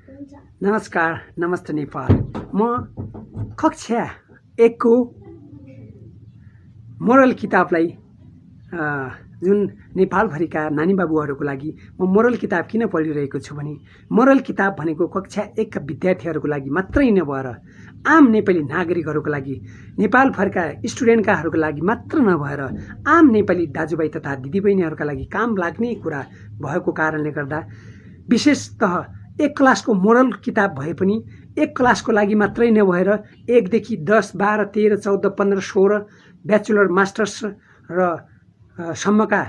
नमस्कार, नमस्ते नेपाल। म कक्षा 1 को मोरल किताबलाई जुन नेपालभरिका नानी बाबुहरूको लागि म मोरल किताब किन पढिरहेको छु भने मोरल किताब भनेको कक्षा 1 का विद्यार्थीहरूको लागि मात्रै नभएर आम नेपाली नागरिकहरूको लागि, नेपालभरका स्टुडेन्टकाहरूको लागि मात्र नभएर आम नेपाली दाजुभाइ तथा दिदीबहिनीहरूका लागि काम लाग्ने कुरा भएको कारणले गर्दा विशेषतः 1 क्लासको मोरल किताब भए पनि 1 क्लासको लागि मात्रै नभएर 1 देखि 10, 12, 13, 14, 15, 16 ब्याचलर, मास्टर्स र सम्मका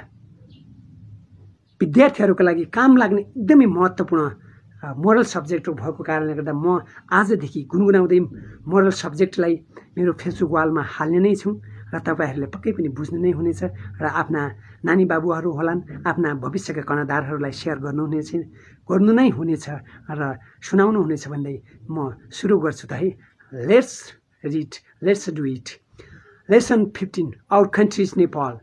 विद्यार्थीहरूका लागि काम लाग्ने एकदमै महत्त्वपूर्ण मोरल सब्जेक्ट भएको कारणले गर्दा म आजदेखि गुनगुनाउँदै मोरल सब्जेक्टलाई मेरो फेसबुक वालमा हाल्ने नै छु र तपाईहरुले पक्कै पनि बुझ्नु नै हुनेछ र आफ्ना नानी बाबुहरू होलान्, आफ्ना भविष्यका कर्णधारहरूलाई शेयर गर्नु नै हुनेछ र सुनाउनु हुनेछ भन्दै म सुरु गर्छु त है। Let's read, let's do it. Lesson 15. Our country is Nepal.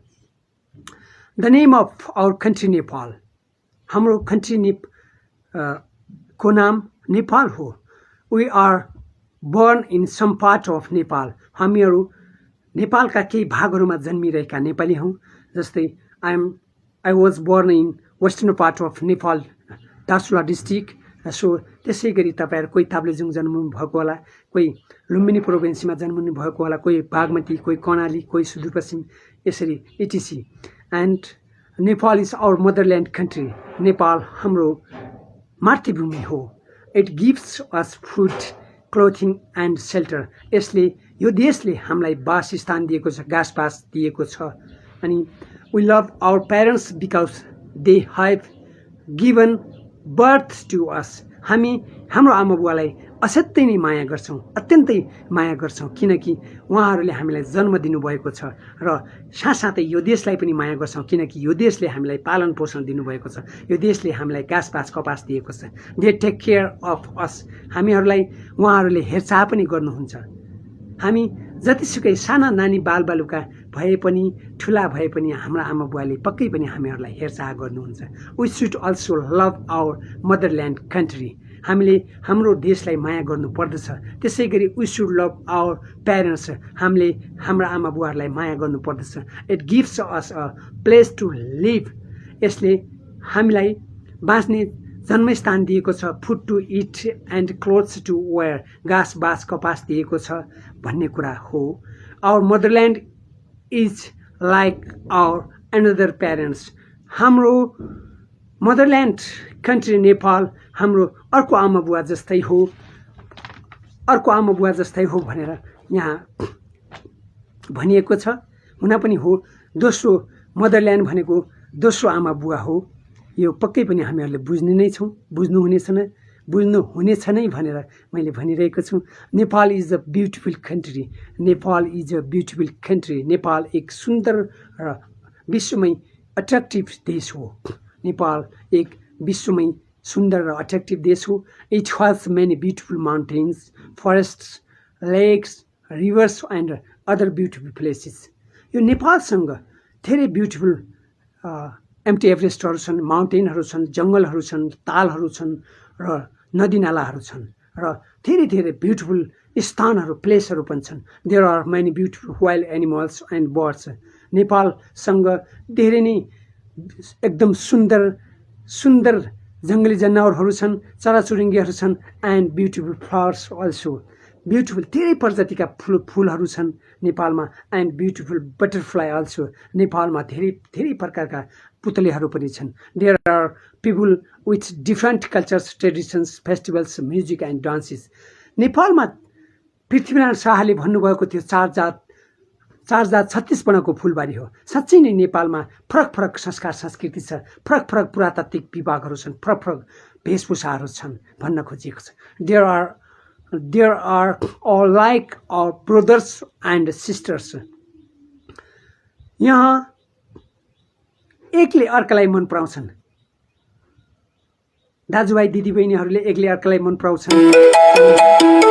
The name of our country Nepal. हाम्रो country को नाम नेपाल हो। We are born in some part of Nepal. हामीहरू नेपालका केही भागहरूमा जन्मिरहेका नेपाली हौं। जस्तै I was born in western part of Nepal, Dasula district. So त्यसै गरी तपाईहरु कोही ताप्लेजुङ जन्मनु भएको होला, कोही लुम्बिनी प्रोभिन्समा जन्मनु भएको होला, कोही बागमती, कोही कर्णाली, कोही सुदूरपश्चिम, यसरी etc. And Nepal is our motherland country. Nepal हाम्रो मातृभूमि हो। It gives us food, clothing and shelter. यसले यो देशले हामीलाई वासस्थान दिएको छ, घाँसपात दिएको छ। अनि we love our parents because they have given birth to us. हामी हाम्रो आमा बुवालाई असाध्यै नै माया गर्छौं, अत्यन्तै माया गर्छौं, किनकि उहाँहरूले हामीलाई जन्म दिनुभएको छ र साथसाथै यो देशलाई पनि माया गर्छौं, किनकि यो देशले हामीलाई पालन पोषण दिनुभएको छ, यो देशले हामीलाई घाँसपात कपास दिएको छ। They take care of us. हामीहरूलाई उहाँहरूले हेरचाह पनि गर्नुहुन्छ। हामी जतिसुकै साना नानी बालबालुका भए पनि ठुला भए पनि हाम्रा आमा बुवाले पक्कै पनि हामीहरूलाई हेरचाह गर्नुहुन्छ। We should also love our motherland country. हामीले हाम्रो देशलाई माया गर्नु पर्दछ। त्यसैगरी we should love our parents. हामीले हाम्रा आमा बुवाहरूलाई माया गर्नु पर्दछ। It gives us a place to live. यसले हामीलाई बाँच्ने जन्मस्थान दिएको छ। Food to eat and clothes to wear. घाँस कपास दिएको छ भन्ने कुरा हो। Our motherland is like our another parents. हाम्रो मदरल्यान्ड कन्ट्री नेपाल हाम्रो अर्को आमा बुवा जस्तै हो, अर्को आमा बुवा जस्तै हो भनेर यहाँ भनिएको छ। हुन पनि हो, दोस्रो मदरल्यान्ड भनेको दोस्रो आमा बुवा हो। यो पक्कै पनि हामीहरूले बुझ्ने नै छौं, बुझ्नु हुनेछ नै भनेर मैले भनिरहेको छु। Nepal is a beautiful country. Nepal is a beautiful country. Nepal एक सुन्दर र विश्वमै अट्र्याक्टिभ देश हो। नेपाल एक विश्वमै सुन्दर र अट्र्याक्टिभ देश हो। It has many beautiful mountains, forests, lakes, rivers and other beautiful places. यो नेपालसँग धेरै ब्युटिफुल एम्टी एभरेस्टहरू छन्, माउन्टेनहरू छन्, जङ्गलहरू छन्, तालहरू छन् र नदीनालाहरू छन् र धेरै ब्युटिफुल स्थानहरू, प्लेसहरू पनि छन्। There are many beautiful wild animals and birds. नेपालसँग धेरै नै एकदम सुन्दर जङ्गली जनावरहरू छन्, चराचुरुङ्गीहरू छन् and beautiful flowers also. Beautiful धेरै प्रजातिका फुलहरू छन् नेपालमा एन्ड ब्युटिफुल बटरफ्लाई अल्सो। नेपालमा धेरै प्रकारका पुतलीहरू पनि छन्। There are people with different cultures, traditions, festivals, music and dances. नेपालमा पृथ्वीनारायण शाहले भन्नुभएको थियो 4 जात 36 वर्णको फुलबारी हो। साँच्चै नै नेपालमा फरक संस्कार संस्कृति छ, फरक पुरातात्विक विभागहरू छन्, फरक वेशभूषाहरू छन् भन्न खोजिएको छ। There are all like our brothers and sisters. यहाँ एकले अर्कालाई मन पराउँछन्। दाजुभाइ दिदीबहिनीहरूले एकले अर्कालाई मन पराउँछन्।